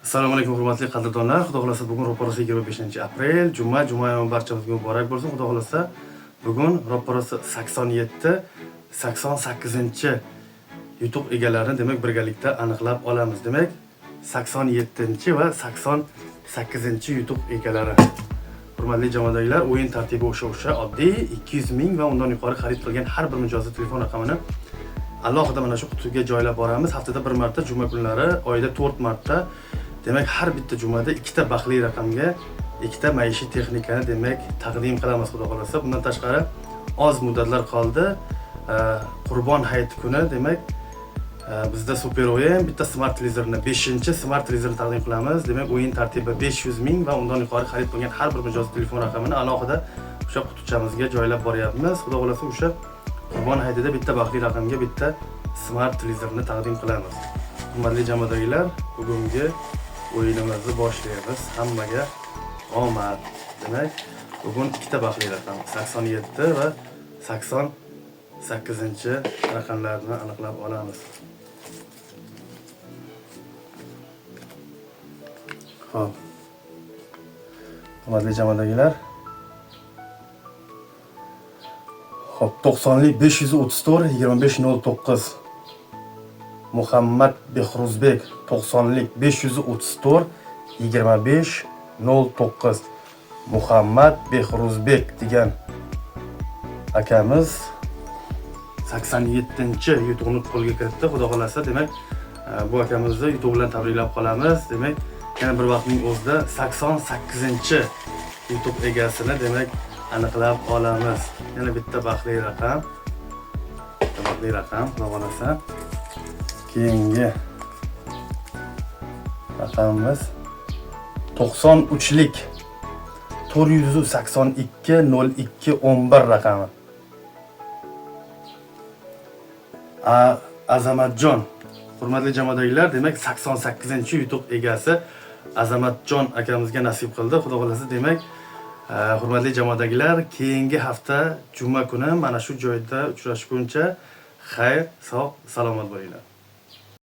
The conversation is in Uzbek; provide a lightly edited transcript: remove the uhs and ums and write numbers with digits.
Assalomu alaykum, hurmatli qadrdonlar. Xudo xolasa, bugun ro'parasi 25 aprel, juma. Juma ayyomi barchamizga muborak bo'lsin. Xudo xolasa, bugun ro'parasi 87, 88 yutuq egalarini, demak, birgalikda aniqlab olamiz. Demak, 87 va 88 yutuq egalari. Hurmatli jamoadagilar, o'yin tartibi o'sha oddiy 200 ming va undan yuqori xarid qilgan har bir mijozni telefon raqamini alohida mana shu qutiga joylab boramiz. Haftada bir marta, juma kunlari, oyda 4 marta. Demak, har bitta jumada ikkita baxtli raqamga ikkita maishiy texnikani, demak, taqdim qilamiz, xudo xolasa. Bundan tashqari, oz muddatlar qoldi. Qurbon hayiti kuni, demak, bizda super o'yin, bitta smart televizorni, 5 smart televizorni taqdim qilamiz. Demak, o'yin tartibi 500 ming va undan yuqori xarid qilgan har bir mijoz telefon raqamini alohida o'sha qutichamizga joylab boryapmiz. Xudo xolasa, o'sha Qurbon hayitida bitta baxtli raqamga bitta smart televizorni taqdim qilamiz. Hurmatli jamoadagilar, bugungi o'yinimizni boshlaymiz. Hammaga omad. Demak, bugun ikkita baxtli raqam, 87 va 88 raqamlarni aniqlab olamiz. Xo'p. Hurmatli jamoadagilar, xo'p, 90lik 534 2509, Muhammad Behruzbek, 90lik 534 2509, Muhammad Behruzbek degan akamiz 87 yutuqni qo'lga kiritdi. Xudo xolasa, demak, bu akamizni yutuq bilan tabriklab qolamiz. Demak, yana bir vaqtning o'zida 88 yutuq egasini, demak, aniqlab olamiz. Yana bitta baxtli raqam. Bitta baxtli raqam, xudo xolasa. Keyingi raqamimiz 93lik 482 02 11 raqami. Azamatjon, hurmatli jamoadagilar, demak, 88 yutuq egasi Azamatjon akamizga nasib qildi. Xudo xolasa, demak, hurmatli jamoadagilar, keyingi hafta juma kuni mana shu joyda uchrashguncha xayr, sog', salomat bo'linglar.